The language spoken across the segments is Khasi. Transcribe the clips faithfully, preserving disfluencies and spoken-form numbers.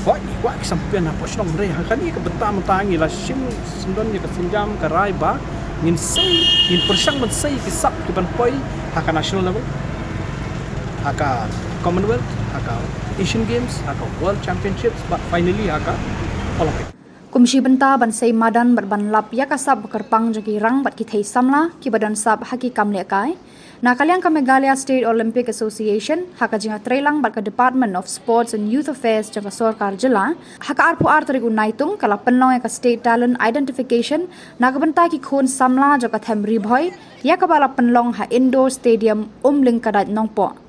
Hooid, ngi kwah ki sampian hapoh shnong, hynrei ha kane ka bynta mynta ngi la shim syndon ïa ka sienjam ka rai ba ngin sei, ngin pyrshang ban sei ki sap ki ban poi ha ka national level, ha ka Commonwealth, ha ka Asian Games, ha ka World Championships, bad finally ha ka Olympic. Kum shi bynta ban sei madan bad ban lap ïa ka sap ba kyrpang jong ki rang bad ki thei samla kiba don sap ha ki kam lehkai, na ka liang ka Meghalaya State Olympic Association, ha ka jingïatreilang bad ka Department of Sports and Youth Affairs jong ka sorkar jylla, ha ka arphew ar tarik u Naitung ka la pynlong ïa ka State Talent Identification na ka bynta ki khun samla jong ka them Ri Bhoi, ïa kaba la pynlong ha Indoor Stadium Umlyngkadaid Nongpoh.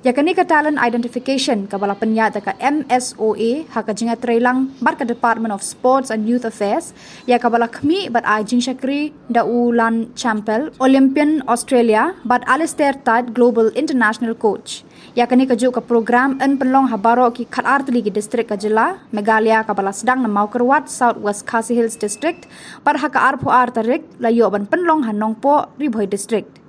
Ïa kane ka Talent Identification kaba la pynïaid da ka M S O A ha ka jingïatreilang bad ka Department of Sports and Youth Affairs, ïa kaba la khmih bad ai jingshakri da u Lan Champel, Olympian Australia, bad Alistair Tait, Global International Coach. Ïa kane kajuh ka program yn pynlong ha baroh ki khatar tylli ki district ka jylla, Meghalaya kaba la sdang na Mawkyrwat, South West Khasi Hills District, bad ha ka arphew ar tarik la ïoh ban pynlong ha Nongpoh, Ri Bhoi District.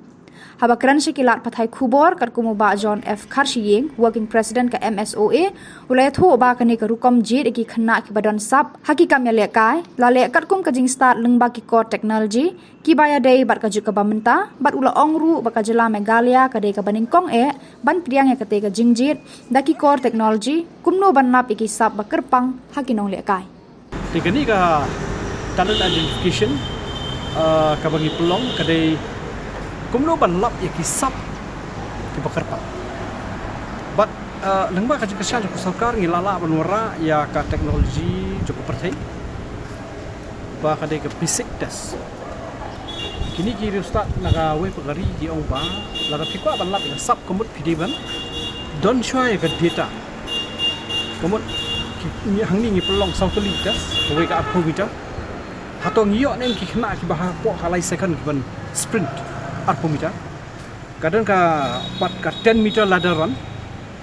Haba kren sha ki lad pathai khubor katkum u Bah John F Kharshiing, Working President ka M S O A, u la ïathuh ba kane ka rukom jied ïa ki khynnah kiba don sap ha ki kam ïalehkai la leh katkum ka jingstad lyngba ki core technology kiba ïadei bad ka juk kaba mynta, bad u la ong ruh ba ka jylla Meghalaya ka dei kaba nyngkong eh ban pdiang ïa katei ka jingjied da ki core technology kumno ban lap ïa ki sap ba kyrpang ha ki nonglehkai. Te kane ka talent identification, uh, kaba ngi pynlong ka dei kumno ban lap ïa ki sap kiba kyrpang. Bad, uh, lyngba ka jingkyrshan jong ka sorkar ngi la lah ban wanrah ïa ka technology jong ka pyrthei ba ka dei ka basic test. Kine ki riewstad na kawei pat ka ri ki ong ba lada phi kwah ban lap ïa ka sap ka mut phi dei ban don shuwa ïa ka data. Ka mut ki, ngi, hangne ngi pynlong saw tylli test, kawei ka arphew meter. Hato ngi ïoh ne em ki khynnah kiba hapoh ka lai second kiban sprint arphew meter? Ka don ka pat ka ten meter ladder run.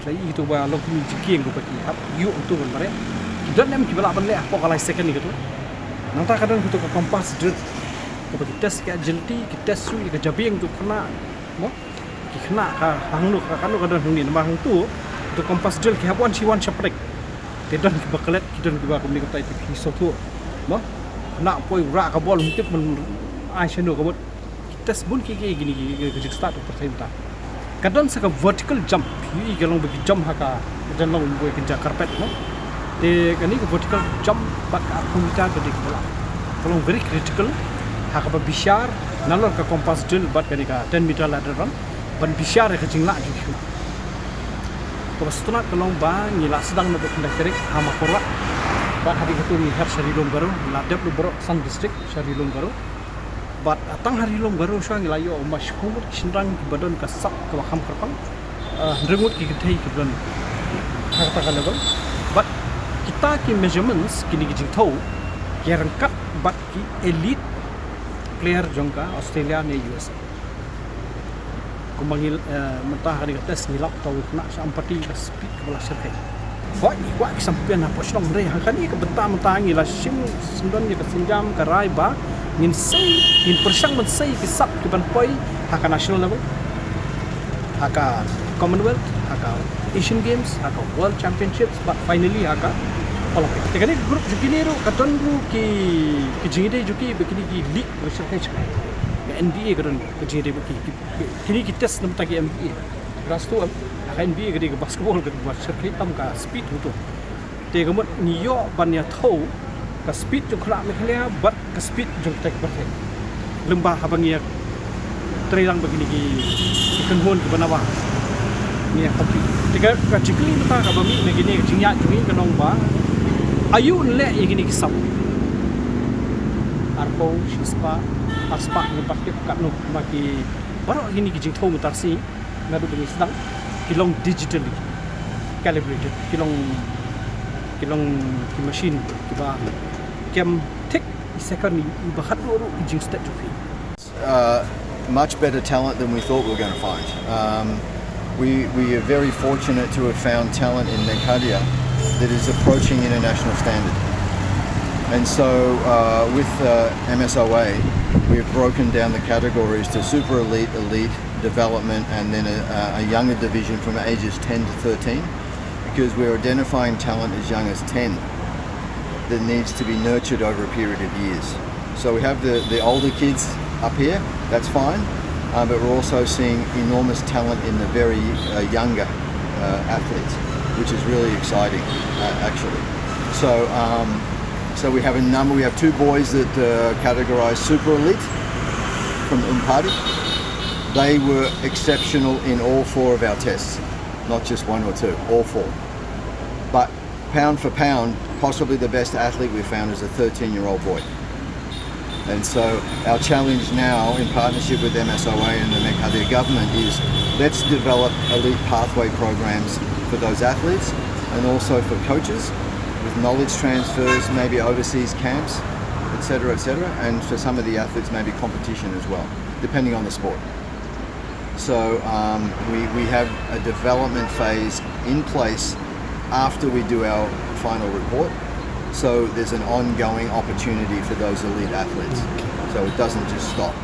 Phi la i kito ba long kumne jingkieng kaba ki hap ïoh kito ban mareh. Ki don ne em kiba lah ban leh hapoh ka lai second kito? Nangta ka don kito ka compass drill kaba ki test ka agility, ki test ruh ïa ka jabieng kito khynnah. Mo? Ki khynnah ka hangno ka, kano ka don hangne, namar hangto kito compass drill ki hap wan shi wan shaphrang. Te don kiba klet, ki don kiba kumne, kumta te phi sngewthuh. Mo? Khynnah poi rah ka bol, ym tip ban ai shano, ka mut ki test bun kiei kiei kine ki, ki, ki jingstad u pyrthei mynta. Ka don sa ka vertical jump, ïohi ka long ba ki jump ha ka, ka don long ba ka jaka carpet, mo. Te kane ka vertical jump bad ka arphew meter ka dei kaba long very critical ha kaba bishar nalor ka compass drill bad kane ka ten meter ladder run, ban bishar ïa ka jinglah jong ki khynnah. Kaba sngewtynnat ka long ba ngi la sdang naduh khyndai tarik ha Mawkyrwat, bad hadien kata ngi her sha Ri Lum Garo, ngi la dep lut baroh san district sha Ri Lum Garo. Bad, ah, tang ha Ri Lum Garo shuwa ngi la ïoh ma shiphew ngut ki shynrang kiba don ka sap kaba kham kyrpang. Ah, hynriew ngut ki kynthei kiba don ha kata ka level. Bad kita ki measurements, kine ki jingthew, ki ryngkat bad ki elite player jong ka Australia ne U S A. Kumba ngi, eh, mynta ha kane ka test ngi lap ïa uwei u khynnah sha Ampati ka speed kaba la shyrkhei. Hooid, ngi kwah ki sampian hapoh shnong, hynrei ha kane ka bynta mynta ngi la shim syndon ïa ka sienjam ka rai ba ngin sei, ngin pyrshang ban sei ki sap ki ban poi ha ka national level, ha ka Commonwealth, ha ka Asian Games, ha ka World Championships, bad finally ha ka Olympic. Te kane ka group jong kine ruh ka don ruh ki, ki jingïadei jong ki bad kine ki league ba shyrkhei shyrkhei. Ka N B A ka don ka jingïadei bad ki, ki, kine ki test na bynta ki N B A. Grass to, ha ka N B A ka dei ka basketball kaba shyrkhei tam ka speed hangto. Te ka mut ngi ïoh ban ïa thew ka speed jong khynnah Meghalaya bad ka speed jong kita ki pyrthei. Lyngba haba ngi ïa treilang bad kine ki, ki kynhun kiba nabar, ngi ïa compete. Te ka, ka jingkylli mynta kaba mih na kine ki jingïaid jong ngi ka long ba aïu yn leh ïa kine ki sap. Arphew, shispah, arspah, ngi pat tip katno, ma ki baroh kine ki jingthew mynta shi naduh ba ngi sdang, ki long digitally calibrated, ki long, ki long ki machine kiba kem thik i second i, iba khatduh ruh i jingstet jong phi. Uh, much better talent than we thought we were gonna find. Um, we, we are very fortunate to have found talent in Meghalaya that is approaching international standard. And so, uh, with, uh, M S O A, we have broken down the categories to super elite, elite, development, and then a, a younger division from ages ten to thirteen. because we're identifying talent as young as ten that needs to be nurtured over a period of years. So we have the, the older kids up here, that's fine, uh, but we're also seeing enormous talent in the very uh, younger uh, athletes, which is really exciting, uh, actually. So, um, so we have a number. We have two boys that uh, categorized super elite from Umpati. They were exceptional in all four of our tests, not just one or two, all four. But pound for pound, possibly the best athlete we found is a thirteen-year-old boy. And so our challenge now, in partnership with M S O A and the Meghalaya government, is let's develop elite pathway programs for those athletes and also for coaches with knowledge transfers, maybe overseas camps, et cetera, et cetera, and for some of the athletes, maybe competition as well, depending on the sport. So um, we, we have a development phase in place after we do our final report. So there's an ongoing opportunity for those elite athletes. So it doesn't just stop.